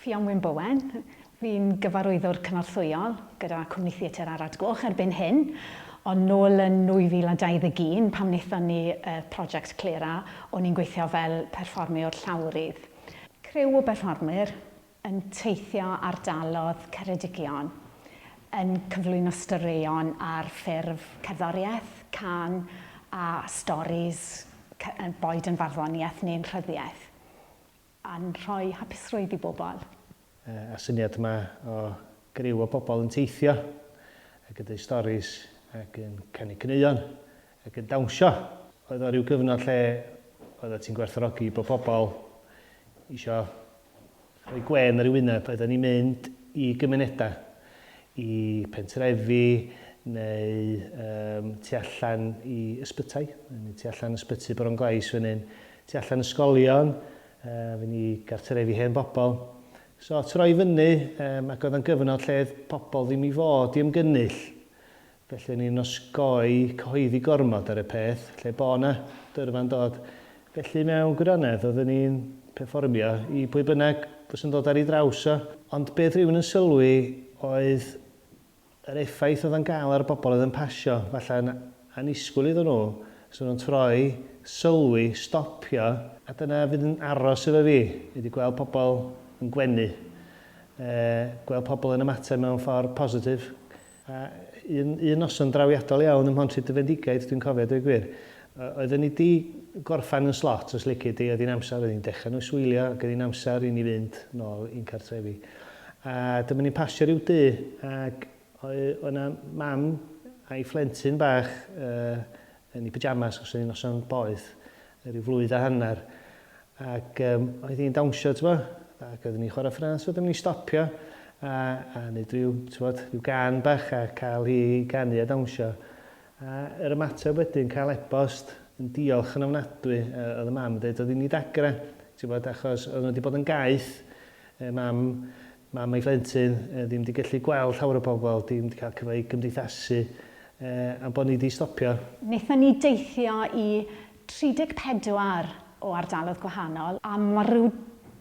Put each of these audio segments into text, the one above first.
Ffion Wyn Bowen, fi'n gyfarwyddwr cynorthwyol gyda Cwmni Theatr Arad Goch erbyn hyn, ond nôl yn 2021 pan wnaethon ni y prosiect Clera, o'n i'n gweithio fel perfformiwr llawrydd. Criw o berfformwyr yn teithio ardalodd Ceredigion yn cyflwyno straeon ar ffurf cerddoriaeth, cân a storis, boed yn farddoniaeth neu'n rhyddiaeth. A'n rhoi hapusrwydd i bobl. Y syniad yma o griw o bobl yn teithio ac yn dweud storis ac yn canu caneuon ac yn dawnsio. Oedd o ryw gyfnod lle oeddet ti'n gwerthfawrogi bod pobl isio rhoi gwên ar eu wyneb. Oedden ni'n mynd i gymunedau, i pentrefi neu um, tu allan i ysbytai, neu tu allan ysbyty Bronglais fan hyn, Tu allan ysgolion, fy ni gartrefi hen bobl. So, troi fyny, um, ac oedd yn gyfnod lle oedd pobl ddim i fod i ymgynnull. Felly o'n i'n osgoi cyhoeddi gormod ar y peth, lle bo 'na dyrfa'n dod. Felly mewn gwirionedd, oeddwn i'n perfformio i pwy bynnag fysa'n dod ar ei draws o. Ond beth rhywun yn sylwi oedd yr effaith oedd o'n gael ar y bobl oedd yn pasio, falle yn annisgwyl iddyn nhw, so nhw'n troi, sylwi, stopio, a dyna fydd yn aros efo fi, ydy gweld pobl yn gwenu, e, gweld pobl yn ymateb mewn ffordd positif. A un, un noson drawiadol iawn ym Mhontrhyd-y-Fendigaid, dwi'n cofio, dweud gwir, oedden ni di gorffan yn slot, os lici di, oedd hi'n amser, oedd hi'n dechrau noswylio, ac oedd hi'n amser i ni fynd nôl i'n cartrefi. A dyma ni'n pasio rhyw dŷ, ac oedd yna mam a'i phlentyn bach uh, yn ei pyjamas, os oedd hi'n noson boeth, rhyw flwydd a hanner. Ac um, oedd hi'n dawnsio, ti'n ac oeddwn ni'n chwarae ffrâs, so dyma ni'n stopio a, a neud rhyw, ti'n rhyw gan bach a cael hi ganu a dawnsio. A yr ymateb wedyn, cael e-bost yn diolch yn ofnadwy, oedd y mam yn dweud, oedd hi'n ei dagrau, ti'n gwybod, achos oedd nhw wedi bod yn gaeth, mam, mam ei phlentyn, ddim wedi gallu gweld llawer o bobl, ddim wedi cael cyfle i gymdeithasu, a bod ni wedi stopio. Wnaethon ni deithio i 34 o ardaloedd gwahanol, a mae rhyw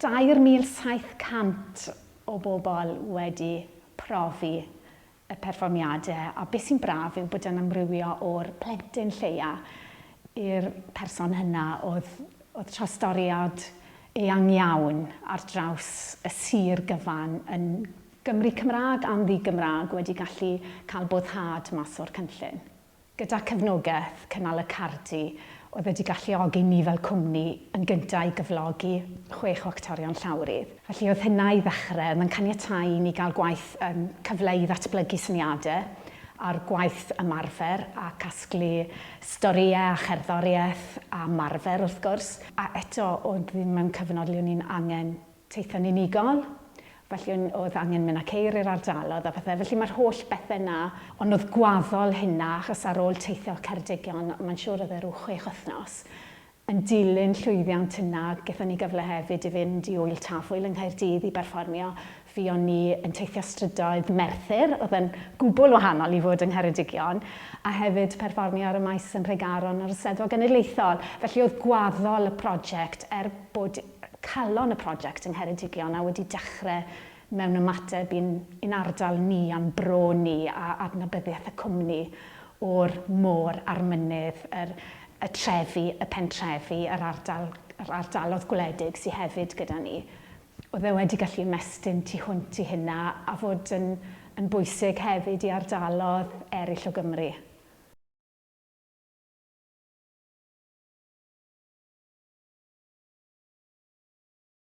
3,700 o bobl wedi profi y perfformiadau, a beth sy'n braf yw bod e'n amrywio o'r plentyn lleia i'r person hyna oedd, oedd trawstoriad eang iawn ar draws y sir gyfan yn Gymry Cymraeg a'n ddi-Gymraeg wedi gallu cael boddhad mas o'r cynllun. Gyda cefnogaeth Cynnal y Cardi, oedd wedi galluogi ni fel cwmni yn gyntaf i gyflogi chwech o actorion llawrydd. Felly oedd hynna i ddechrau, oedd yn caniatáu i ni gael gwaith, yym, cyfle i ddatblygu syniadau a'r gwaith ymarfer a casglu storïau a cherddoriaeth a ymarfer wrth gwrs. A eto, oedd ddim mewn cyfnod le o'n i'n angen teithio'n unigol, felly o'n, oedd angen mynd â ceir i'r ardaloedd a phethau, felly mae'r holl bethau 'na, ond oedd gwaddol hynna, achos ar ôl teithio Ceredigion, mae'n siŵr oedd e rhyw chwech wythnos, yn dilyn llwyddiant hynna, gaethon ni gyfle hefyd i fynd i Ŵyl Tafwyl yng Nghaerdydd i berfformio, fuon ni yn teithio strydoedd Merthyr, oedd yn gwbl wahanol i fod yng Ngheredigion, a hefyd perfformio ar y maes yn Nhregaron ar y Steddfod Genedlaethol, felly oedd gwaddol y prosiect, er bod calon y prosiect yng Ngheredigion a wedi dechrau mewn ymateb i'n i'n ardal ni a'n bro ni a adnabyddiaeth y cwmni o'r môr a'r mynydd, yr y trefi, y pentrefi, yr ardal, yr ardalodd gwledig sy hefyd gyda ni. Oedd e wedi gallu ymestyn tu hwnt i hynna a fod yn yn bwysig hefyd i ardalodd eraill o Gymru.